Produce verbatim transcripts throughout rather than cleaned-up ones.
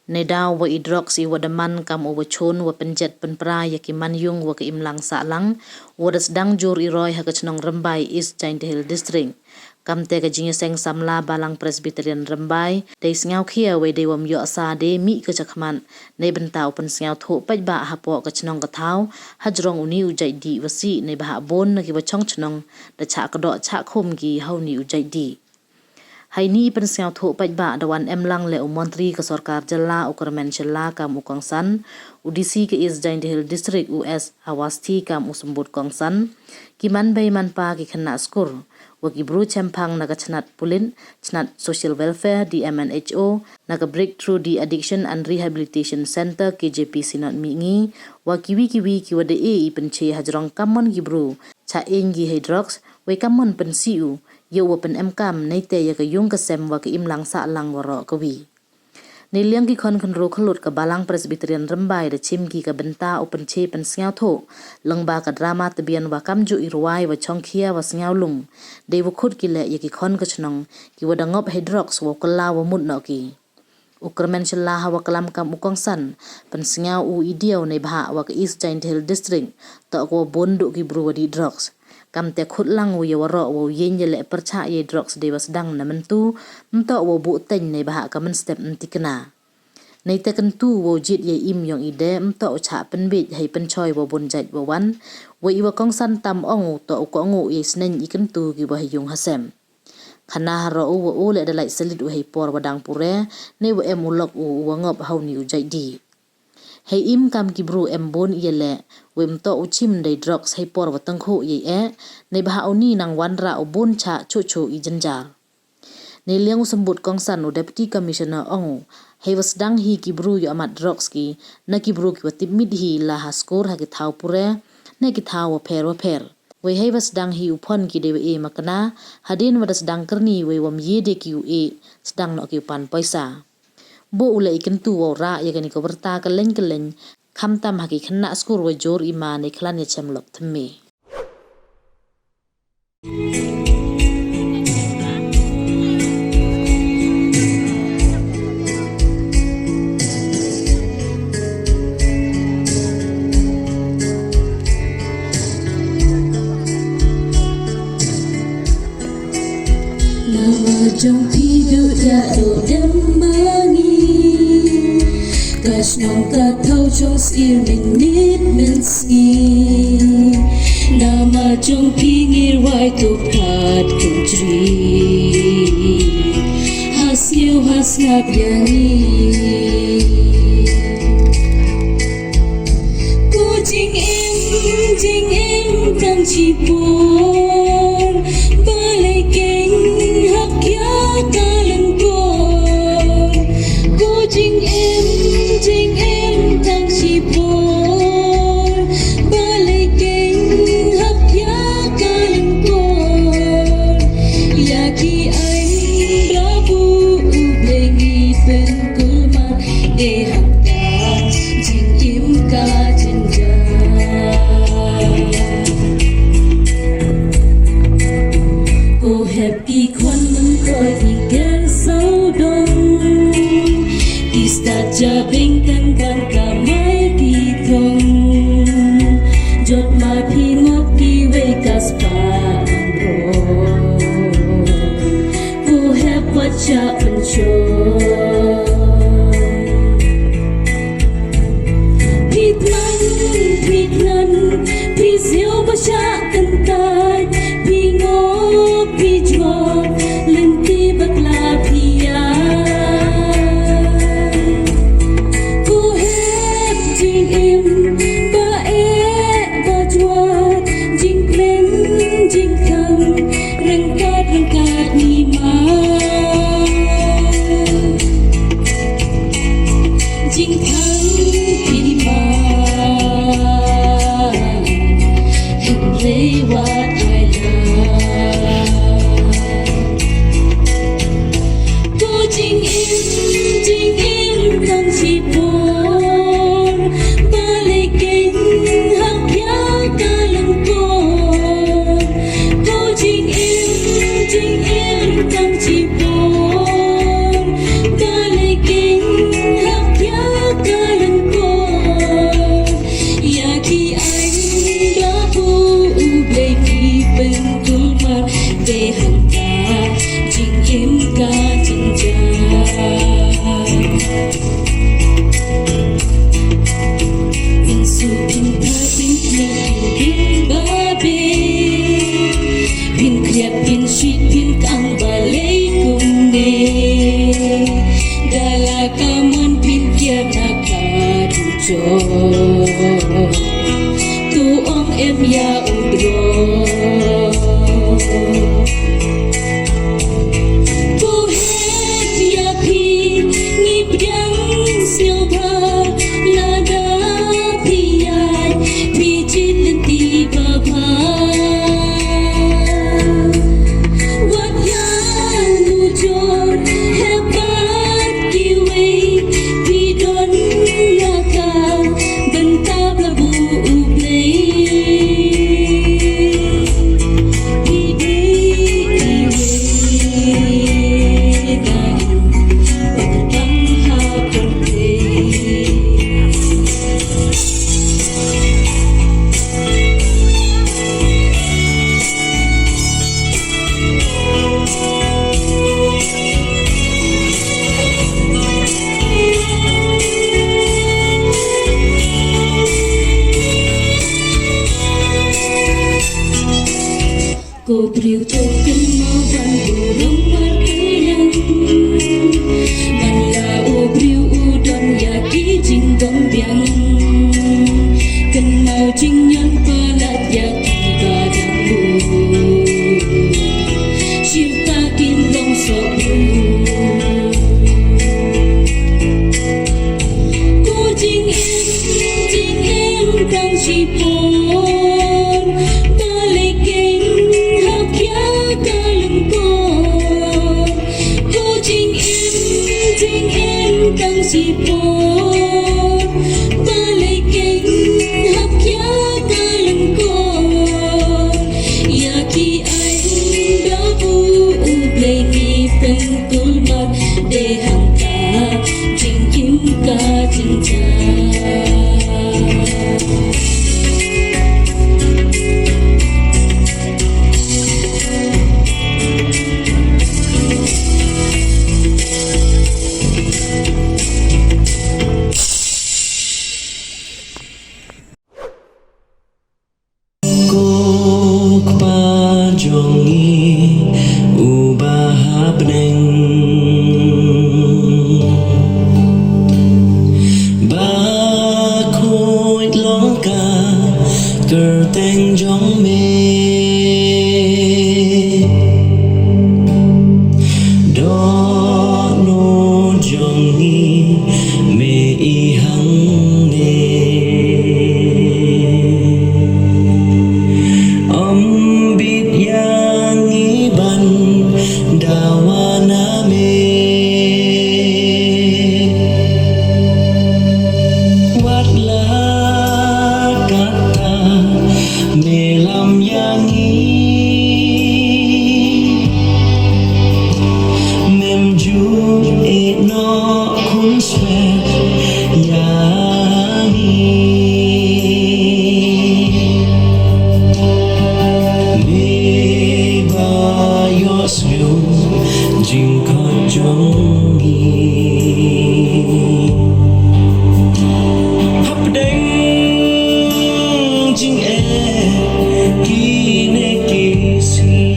Neidaw wa i drugs i wa da man kam u wa chun wa pynjet pynpra ya ki manyung wa ka imlang sahlang, wa da sdang jur i roi ha ka chnong Rymbai, East Jaintia Hills District. Kamte ka jingyaseng samla Balang Presbyterian Rymbai, dei sngewkhia wei dei wam yoh sa de mih ka chakhmat, neibynta u pynsngewthuh paidbah hapoh ka chnong ka thaw, hajrong uni u jait dih wa sih neibhah bun na ki wa chong chnong, da chah kdoh chah khum ki ha uni u jait dih. Heini i pynsngewthuh paidbah da wan emlang le u Montri ka Sorkar Jylla u Kyrmen Shylla kam u kongsan, u D C ka East Jaintia Hills District u S Awasthi kam u symbud kongsan, ki manbei manpa ki khynnah skur, wa ki bru chemphang na ka chnat pulit, chnat Social Welfare, D M and H O, na ka Breakthrough De-Addiction and Rehabilitation Centre, K J P Synod Mihngi, wa kiwi kiwi ki wa da e i pynche hajrong kammon ki bru chah ing ki hei drugs, wei kammon pynsih u, yow wa pynemkam neite ya ka yung ka sem wa ka imlang sahlang waroh kawi. Neiliang ki khon khynru khyllut ka Balang Presbyterian Rymbai da chim ki ka bynta u pynche pynsngewthuh lyngba ka drama tbian wa kamjooh i rwai wa chongkhia wa sngewlung, dei wa khut ki leh ya ki khon ka chnong ki wa da ngop hei drugs wa kylla wa mut noh ki. U Kyrmen Shylla ha wa klam kam u kongsan, pynsngew u i diaw neibhah wa ka East Jaintia Hills District toh ka wa bun duh ki bru wa dih drugs. Kamte khut lang u ya waroh wa u yeng ya leh pyrchah ya i drugs dei wa sdang na myntu, ymtoh wa buh teng neibhah ka mynstep ym tikna. Neite kyntu wa u jied ya i im yong i de, ymtoh u chah pynbeit hei pynchoi wa bun jait wa wan, wa i wa kongsan tam ong u toh u kohnguh ya i sneng i kyntu ki wa ha yung ha sem. Khana haroh u wa u leh da lait salit u hei por wa dang pure, ne wa em u lok u, u wa ngop ha uni u jait dih. Hei im kam ki bru em bun i ya leh, wei ymtoh u chim dei drugs hei por wa tyngkhuh ya i eh, neibhah uni nang wanrah u bun chah chuh chuh i jynjar. Neiliang u symbud kongsan u Deputy Commissioner ong u, hei wa sdang hi ki bru yoh amat drugs ki, na ki bru ki wa tipmit hi la ha skur ha ki thaw pure, ne ki thaw wa pher wa pher. Wei hei wa sdang hi u phon ki dei wa e makna, hadien wa da sdang kyrni wei wam ye de ki u e, sdang noh ki u pan poisa. Buh u leh i kyntu wa u rah ya kani ka wyrta kylleng kylleng, khamtam ha ki khynnah skur wa jur i ma nei khlan ya chem lok thymme. Namar jong phi duh ya duh dem ma ngi. Ka shnong ka thaw chong sir mynmiet mynsngi. Namar jong phi ngir wai tu phat tu jri. Ha siew ha sngap ya ngi. Ko jingim, jingim tang chi por, ba lei keng hap kia ka lyngkor. Ko jingim, jingim tang chi por, ba lei keng hap kia ka lyngkor. Ya ki aiñ bra bu u Blei ngi pynkulmar, de hap ka jingim ka jynjar. Ko hep ki khon mynkoi ki ker sawdong, ki stad ja beng tang ban kamai ki thong. Jot ma phi ngop ki wei ka spah ro. Ko hep wat chah pynchong. Phi thngan, phi thngan, phi siew ba chah kyntait, phi ngop, phi jngop, lynti bakla phi ya. Ko hep jingim, ba eh, ba jwat, jingkmen, jingkhang, ryngkat, ryngkat ngi ma. To ong em ya u bro. Ko het ya phi, ngi pdiang sñiawbha, lada phi ya, phi jit lynti babha. Wat ya mujur, heh bad kiwei, phi don ya ka, bynta ba bun U Blei. Phi dei kiwei da em, ba tang ha pyrthei. Ko briew to kynmaw ban burom markylliang, man la u briew u don ya ki jingbymbiang. Kynmaw jingñion palat ya ki ba dang bun, shim ta kin long soh bun. Ko jingim, jingim tang shipor, ba leh keiñ hap ya ka lyngkor. Ko jingim, jingim tang shipor, ba leh keiñ hap ya ka lyngkor. Ya ki aiñ da bun U Blei ngi pynkulmar, dei hangta jingim ka jingjia. Ko Kpa jong ngi uba ha bneng, ba khuid long ka kyrteng jong me. Dohnud jong ngi me i hangne. Ym bit ya ngi ban dawa na me. Wat la katta me lam ya ngi. Mem ju e noh khun spet ya ngi. Me ba yoh sngewthuh jingkhot jong ngi. Hapdeng jingeh kine ki sngi,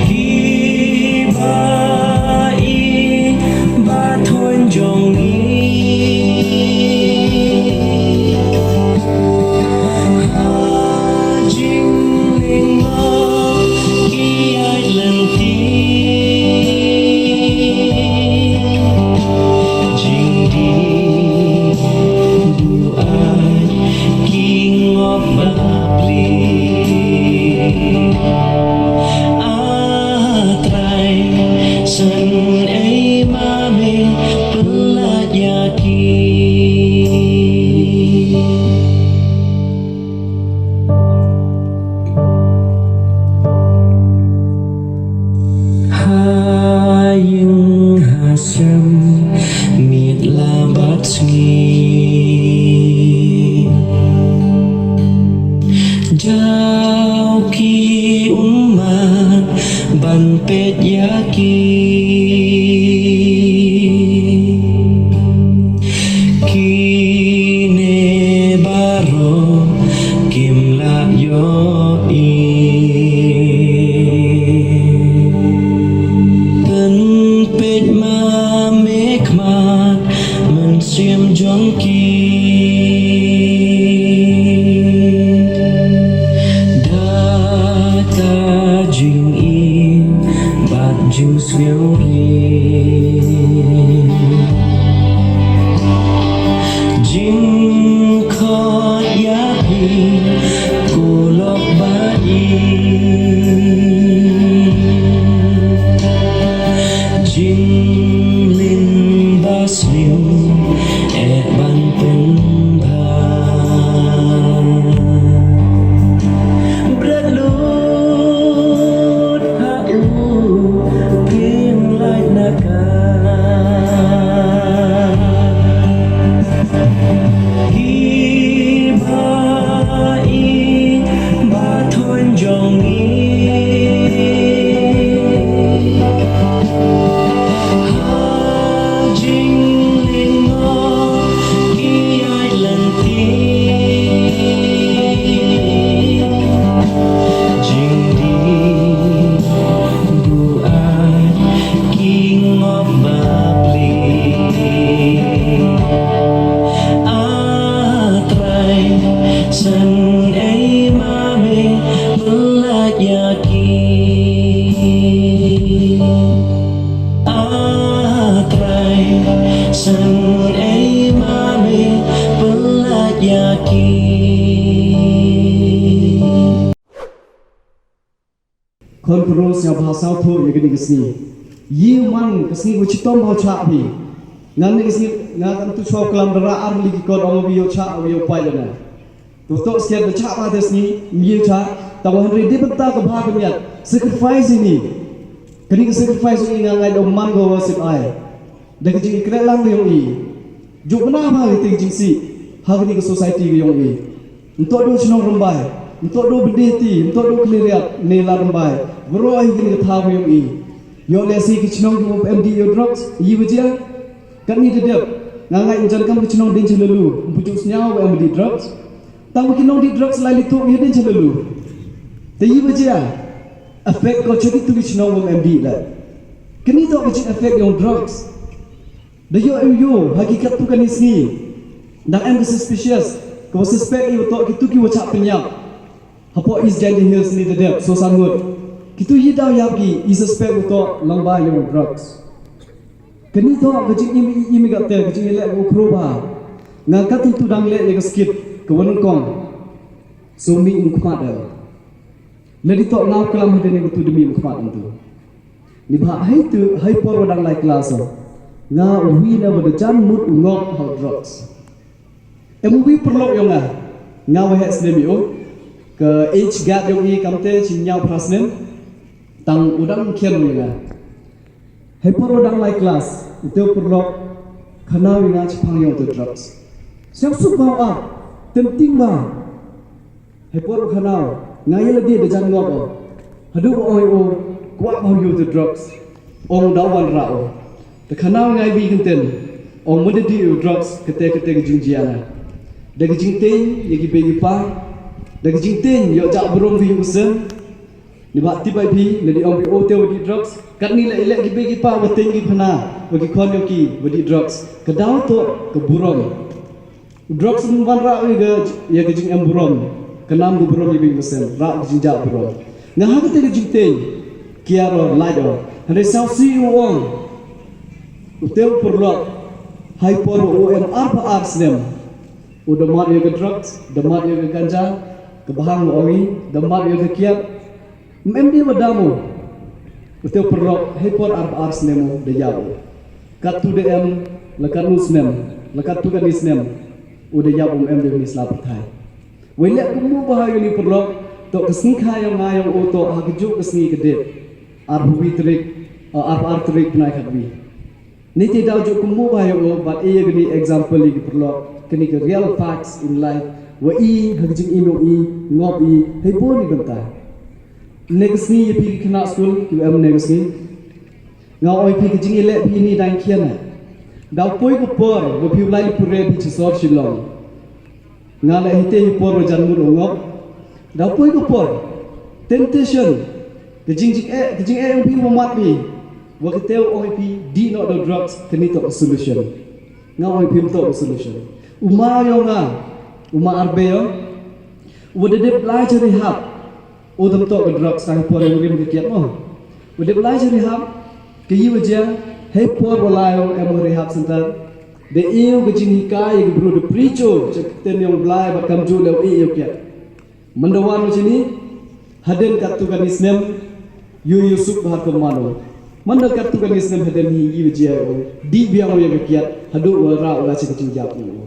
kiba i ba thoiñ jong ngi. Ha jingling mo ki ai lynti. Jingdih du ai ki ngop bapli. A Trai, san ei ma me pynlait ya ki. Ha ïing ha sem, miet la bad sngi. Jaw ki ummat ban peit ya ki. Kine baroh kim lah ïohi. Pynpeit ma me khmat Ju sñiaw ri. Jingkhot ya phi ko lok ba i. Jingling ba sñiaw e ban pynbha. Bret lut ha u pynlait na ka. Ki ba i ba thoin jong i. Ha jingling mo ki ai lynti. Jingdih du ai ki ngop ba pli. A Trai, san ei ma me pynlait ya ki. A Trai, san ei ma me pynlait ya ki. Khon Kro, sñiawbha sñiawthuh ya kani ka sngi. Ye man ka sngi wa chitom bha u chah phi. Ngan ne ka sngi, nga kam tu chwa klam da ra ar li ki kot ong wi yoh chah, wi yoh pait ya na. To toh sket da chah bha te sngi, ym ye chah, tang wa hynre dei bynta ka bha ka miat, sacrifice ini. Kani ka sacrifice ini nga ngait ong man ko wa sip ai. Da ka jingkhreh lang yong i. Ju bna bha kite ka jingsih ha kani ka society ka yong i. Ym toh du chnong Rymbai, ym toh du Bynditi, ym toh du Khliehriat ne Lad Rymbai. Waroh hi kani ka thaw ka yong i. Yoh lehse ki chnong ki wa em dih yoh drugs, i wa jia. Katni da dep, nga ngait jan kam ki chnong Dieng Jalelu, ym pu ju sñiaw wa em dih drugs. Tang wa ki nongdih drugs lai li tuh yoh Dieng Jalelu. Te i wa jia, affect ko cha kitu ki chnong wa em dih la. Kani toh ka jing affect yong drugs. Da yoh u yoh ha ki kattu kani sngi. Dang em ki suspicious, ka wa suspect i wa toh kitu ki wa chah pynyap. Hapoh East Jaintia Hills ni da dep, so san ngut. Kitu i daw yap ki, i suspect u toh lyngba yong drugs. Kani toh ka jingim, im i kat te, ka jingim leh u khro bha. Nga kattu tu dang leh ya ka skit, ka wa nyngkong. So mi im khmat da. Leh di toh nga u klam ha de ni katu da mi im khmat tu. Ni bha hei tu, hei por wa dang lai klas o. Nga u wi na wa da jan mut u ngop ha drugs. Em u wi pyrlok yong nga. Nga wa heh snem i o. Ka age gap yong i kamte chi ñiaw phra snem. Tang u dang khian yong nga. Hei por wa dang lai klas, u te u pyrlok, khana wi nga chiphang yong u te drugs. Siang suk bha u ap, tem ting bha. Hei por u khana u, nga ya la di da jan ngop o. Hadu wa ong i o, kwah bha u yoh te drugs. Ong da wan ra o. Te khana u nga i bi kynten, ong mut da di u drugs, kate kate ka jingjia na. Da ka jingteng, ya ki bei ki pa. Da ka jingteng, yoh jak burom ki yung sen. Ni bha tip bai phi, na di ong phi o te wa di drugs. Katni la i leh ki bei ki pa wa teng ki phana, wa ki khon yong ki, wa di drugs. Ka daw toh, ka burom. Drugs ym wan rah ya ka, ya ka jingem burom. Ka nam ka burom ya ka jingem, rah ka jingjah burom. Nga ha kate ka jingteng, kiar o, lait o. Hynre sñiawsih u ong. U te u pyrlok. Hei por u em arphaw ar snem. U da mad ya ka drugs, da mad ya ka ganja, ka bhang wa ong i, da mad ya ka kiad. Ym em de wa dam o. U te u pyrlok, hei por arphaw ar snem u da yap o. Kattu da em, la katnu snem, la kattu katni snem, u da yap o, ym em de wa ni sla pyrthai. Wei leh kumno bha ya ni pyrlok, toh ka sngi kha yong nga yong o toh ha ka juk ka sngi ka dep. Arphaw wi tarik, o, arphaw ar tarik bnai khatwi. Ni te daw ju kumno bha ya o, bad e ya kani example ya ki pyrlok, kani ka real facts in life, wa i, ha ka jingim yong i, ngop i, hei bun i bynta. Ne ka sngi ya phi ki khynnah skul, ki wa em ne ka sngi. Nga ong phi ka jingim leh phi ni dang khian na. Daw poi ka por, wa phi u lai pure phi chi sor Shillong. Nga leh hite hi por wa jan mut u ngop. Da poi ka por. Temptation. Ka jing jing eh, ka jing eh ong phi wa mat ni. Wa kate u ong phi di noh da drugs, kani toh ka solution. Nga ong phi ym toh ka solution. U ma yong nga. U ma Arbe yong. Wa da dep lai cha rehab. U dam toh ka drugs, tang por yong rim ka kiad mo. Wa dep lai cha rehab, ka yi wa jia, hei por wa lai u em u rehab center, da e u ka jinghikai ya ka bru da preach u cha ka ktien yong u Blai bad kamjooh leh u e ya u kiad. Manda wan u chini, hadien katto katni snem, yow yow suk bha ka man u. Manda katto katni snem hadien hi yi wa jia u, dih biang u ya ka kiad, hadooh wa rah u la cha ka jingjia u.